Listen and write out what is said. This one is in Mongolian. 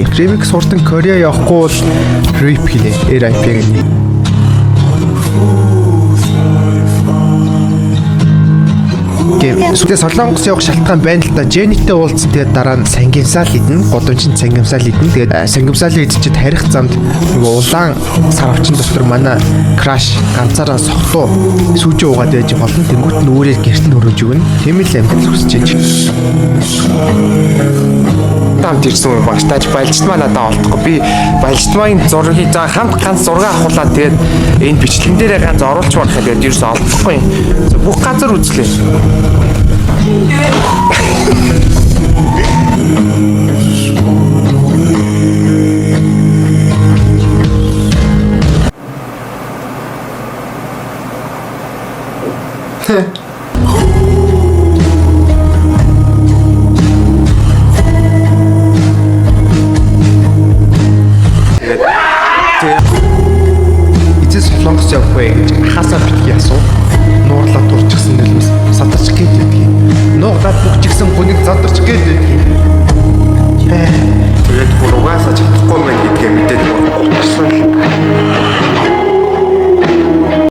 Remix хурдан Korea явахгүй бол RIP хийнэ. RIP гэнэ. Тэгээ Солонгос явах шалтгаан байна л да. Дженнитэй уулзсан, тэгээд дараа нь сангимсаал идэнэ. Гудамжинд сангимсаал идэнэ. Тэгээд сангимсаалыг идчихэд харих замд нөгөө улаан сарвчин дотор манай краш ганцаараа сохтуу сүүжээ уугаад байж болно. Тэнгүүт нь өөрээр гэрт нь өрөөж өгнө. Тийм л амьдрал хүсэж байж. Хамт ирсэн юм багш. Тааж балжтмаа надад олдохгүй. Би балжтмаагийн зургийг за хамт ганц зураг авахулаа, тэгээд энэ бичлэгэн дээрээ ганц оруулж болох юм. Тэгээд ерөөсөө олдохгүй юм. За, бүх газар үзлээ. Эцэс Солонгос явах вэ гэж ахаасаа битгий асуу. Нуурлаа турчихсан нулимс садарч гээд байдгийг. Нууглаад бүгчгсэн гүнийг задарч гээд байдгийг. Тэгээд бүр угаасаа чадахгүй мэн гэдгээ мэдээд бүр гутарсан л.